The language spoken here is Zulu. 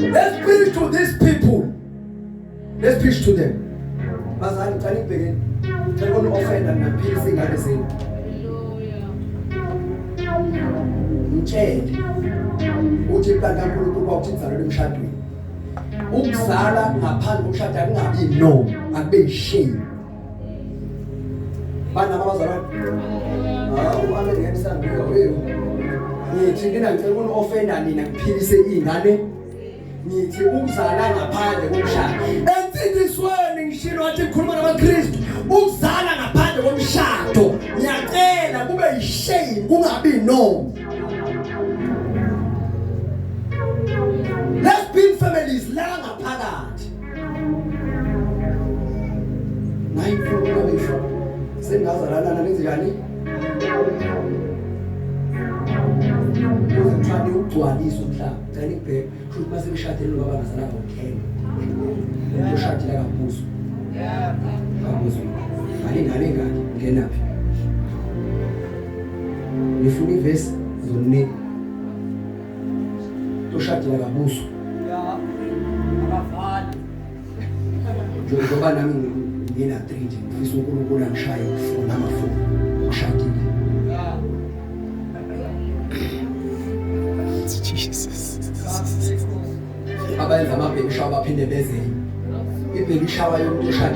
Let's preach to these people. Let's preach to them. Bazali ngicela ngibhekeni. Ngicela ukuni offender naphilisa ingane zenu. Ngitshele. Uthi iplani kaNkulunkulu kwakuthi nizalwe emshadweni. Ukuzala ngaphandle komshado akungabi no, akube shame. Bana abazalwane. Hawu amen ngemsangwe weyo. Ngithi mina ngicela ukuni offender nina ngiphilise izingane. Ngithi ukuzala ngaphandle komshado. Ensindisweni ngishilo wathi ngikhuluma namaKristu. Ukuzala ngaphandle komshado ngiyacela kube yishame kungabi no. Let's build families la ngaphakathi. Nayi mfuna ngisho sengazalana nenze njani? Kuze kuthiwa niwugcwalise umhlaba. Cela ngibheke kusho ukuthi mase ngishadile lo baba ngazala ngo-10. Umuntu oshadile akabuzwa. Akabuzwa. Ngale ngale ngale ngenaphi? Nifuna ivesi ngizoninika. Ushadile akabuzwa. Abafani. Njengoba nami ngina 3 nje ngifisa uNkulunkulu angishaye u4 nama 4 ushadile. Jesus. Abayenza ama baby shower baphinde beze. I baby shower yomuntu oshadile.